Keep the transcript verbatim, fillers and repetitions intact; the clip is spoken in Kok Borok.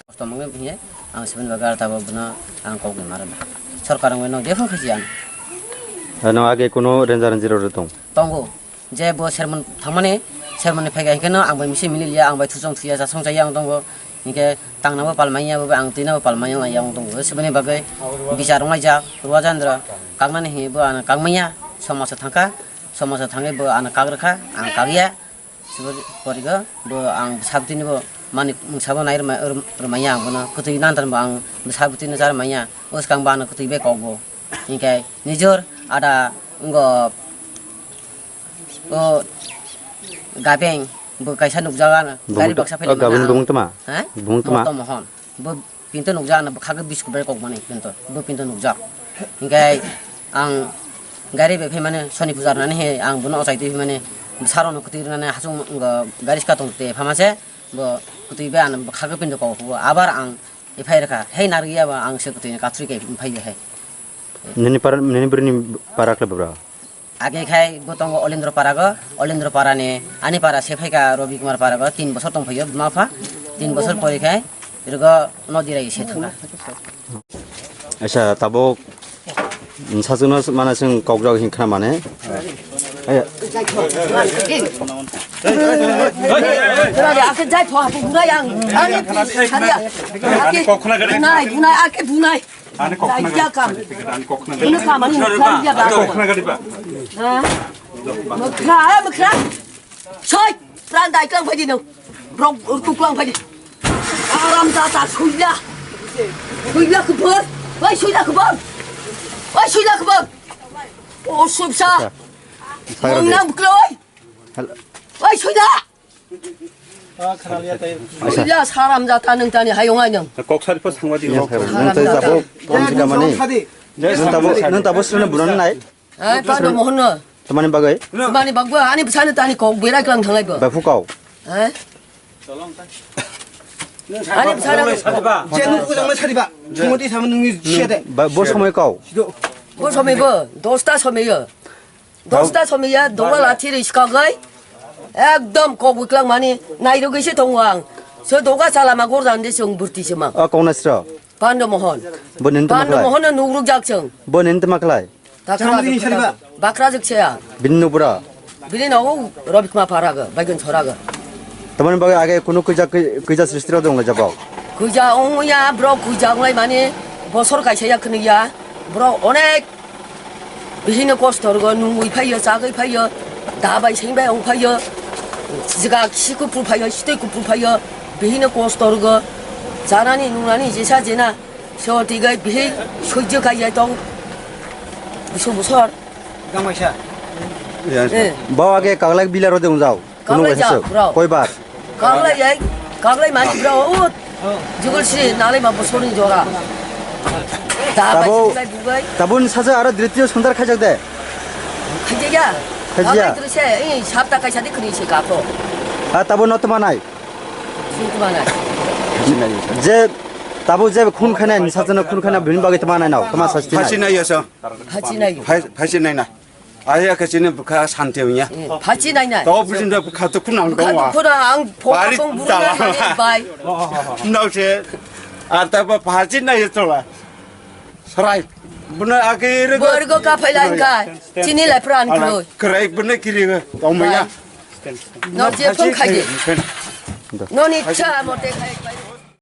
Kosto mwnwi hiye ang sebini bagwi aro tabok bono ang kok ni mara ba. Sorkar wngwi no jephru khachi ano. Ano age kuno renja renji rok tong? Tongo. Je bo sermon thangmani, sermon ni phaikha hinkhe no ang bai misi mili liya, ang bai thusong thuya, chasong chaya ang tongo. Hinkhe tangna bo pal manya, bo ang twina bo pal manya ang tongo. Sebini bagwi bichar wnglaijak, Ruwa Jandra kaknani hiye bo ano kak manya, somoso thangkha, somoso thangwi bo ano kak rwkha, ang kakya. Sibori porigo bo ang bwsa bwtwini bo manwi mungsa bo nai rwmai-, rw-, rwmaiya ang bono kwtwi nantan bo ang bwsa bwtwino cha rwmaiya. O swkang bo ano kwtwi bai kok bo. Hinkhe nijor ada wngkha o Gabeng bo kaisa nukjago ano. Gari baksa phailaimani. Gabeng bumung tama? Ha? Bumung tama? Moto Mohon. Bo pinto nukjak ano bwkhak biscuit bai kokmani pinto, bo pinto nukjak. Hinkhe ang gari bai phaimani Soni puja rwnani he ang bono ochai twi phaimani bwsarokno kwtwi rwnani hachung wngkha gari saka tong twi phaimase bo kwtwi bai ano bwkhak pinto kok hugo abar ang ephai rwkha hei narwkya ba ang se kwtwini kathri khe phaiya hai. Nini para, nini bwrwini para khlai bwbra? Age khai bo tongo Olendro Parago, Olendro Parani ani para se phaika Robi Kumar Parago, tin bosor tong phaio buma pha, tin bosor pori khai rogo no dirai se thangkha. Acha tabuk sachwkno mana chwng kokjak hin khna mane. Aya. Ake jai pho hapu bunai ang. Ake bunai, bunai, ake bunai. Ani kok khna gari. Jai jakam. Ani kok khna gari. Ini kamani mukha dia ba. Kok khna gari ba. Ha? Mukha, mukha. Soi, pran dai klang phai di nang. Rok urku klang phai di. Aram jata suila. Suila kubur. Wai suila kubur. Wai suila kubur. O subsa. Mong nang bukloi. Wai suila. Acha. Iya, saram jata nung tani hayung ai nung. Kok sari pas thangwa di. Iya, kok. Nung tei jabo, pon sika mani. Nung tabo, nung tabo srena buran nai. Eh, Pando Mohon no. Tamani bagai? Tamani bagwa, ani bwsano tani kok berai klang thanglai bo. Bai phukau. Eh? Ani bwsano. Je nung kujang mai sariba. Sumoti sama nungni siya de. Ba, bo somoi kau. Bo somoi bo, dosta somoi yo. Dosta somoi ya, dola lathi ri skagai. Ekdom kok bwklang mani nairogwi se tongo ang. So doga chala ma gorjan de chwng burti se mang. A kok nasra. Pando Mohon. Bo nini tama Pando khlai? Mohon no nugruk jak chwng. Bo nini tama khlai? Bakra jwk se ang. Bini nubra? Bini nogo Robikma Paraga, Baigun Soraga. Tamani bagwi age kunu kwija, kwija srishti rok dong lai jabao? Kwija ongya, bro kwija onglai mani bosor kaisa ya khnuya. Bro onek bihino kosto rwgo, nungwi phaiyo, chagwi phaiyo, da bai seng bai ong phaiyo, jiga kisi kupur phaiyo, sitoi kupur phaiyo, bihino kosto rwgo, chanani nungnani jesa jena, se o twi gai bihi sujjo khai jai tong, bisu busor. Gamaisa. Eh. Bao age kaglai bila rode ungjao. Kunu kaisa jak, bro. Koi bar? Kaglai jai. Kaglai mani bro, ut. Jugul si nalai ma bosoni jora. Da Tabo, bai bai bugai. Tabun saja aro dritio sundar khaijak de. Khaijak ya. Khaijak ya. Kaglai tu se, eh, sapta kaisa di kuni se kapo. Ha, tabo no tuma nai. Sini tuma nai. Je, tabo je khun khana, sajano khun khana, bini bagwi tuma nai nao, tuma sasti nai. Phasi nai ya sa. Phasi nai. Phasi nai na. Aya khe chini bwkha santi wngya. Phachi nai nai. To bujin da bwkha to kunang dong wa. Bwkha to ang phok Bari tong buru tala. Nai nai bai. Nau se. Arta ba phachi nai tola. Sarai. Buna ake re. Borgo ka phai lai ka. Chini lai pran kroi. Krai buna kiri ga. Tong maya. No je phone khaje. No ni cha mote khai.